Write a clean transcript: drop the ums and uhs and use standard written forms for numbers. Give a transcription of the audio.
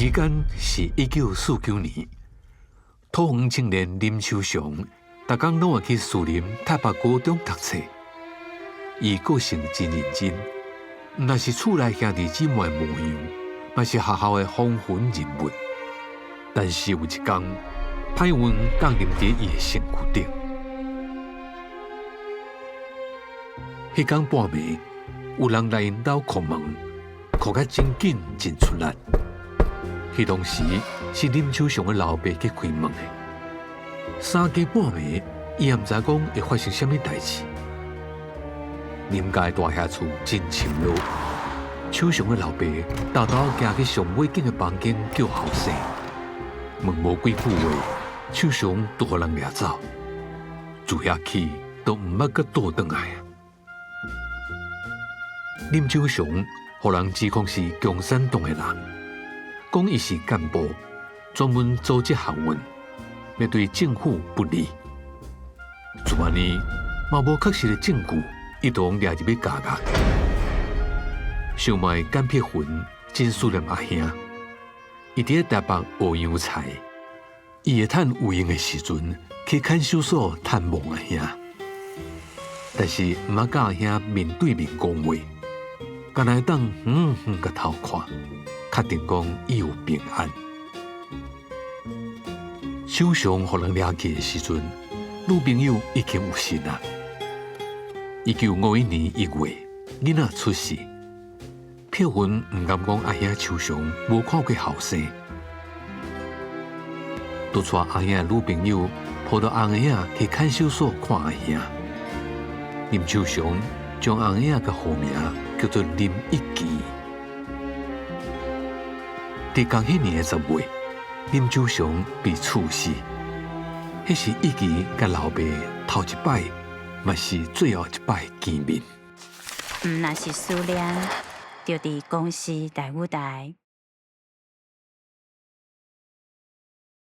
時間是1949年，桃園青年林秋祥，逐工攏會去士林太白高中讀冊。伊個性真認真，毋但是厝內兄弟姊妹的模樣，嘛是學校的風雲人物。但是有一工，歹運降臨佇伊的身軀頂。彼工半暝，有人來𪜶兜叩門，叩甲真緊真出力。彼當時是林秋祥的老爸去開門的。三更半暝，伊也毋知講會發生啥物代誌。林家的大廈厝真深落，秋祥的老爸沓沓行去上尾間的房間叫後生，問無幾句話，秋祥就予人掠走。自遐起都毋捌閣倒轉來啊！林秋祥予人指控是共產黨的人，講伊是幹部，專門組織學運，欲對政府不利。自按呢，嘛無確實的證據，伊就予掠入去監獄。想嘛簡碧雲真思念阿兄，伊佇咧台北學洋菜，伊會趁有閒的時陣去看守所探望阿兄，但是毋捌佮阿兄面對面講話，干焦會當遠遠共偷看，確定講伊有平安。秋祥予人掠去的時陣，女朋友已經有孕啦。1951年1月，囡仔出世，碧雲毋甘講阿兄秋祥無看過後生，就帶阿兄的女朋友抱著紅嬰仔去看守所看阿兄。林秋祥將紅嬰仔共號名叫做林一奇。佇仝彼年的10月，林秋祥被處死，彼是一奇佮老爸頭一擺，嘛是最後一擺見面。毋若是思念，就佇公視台語台。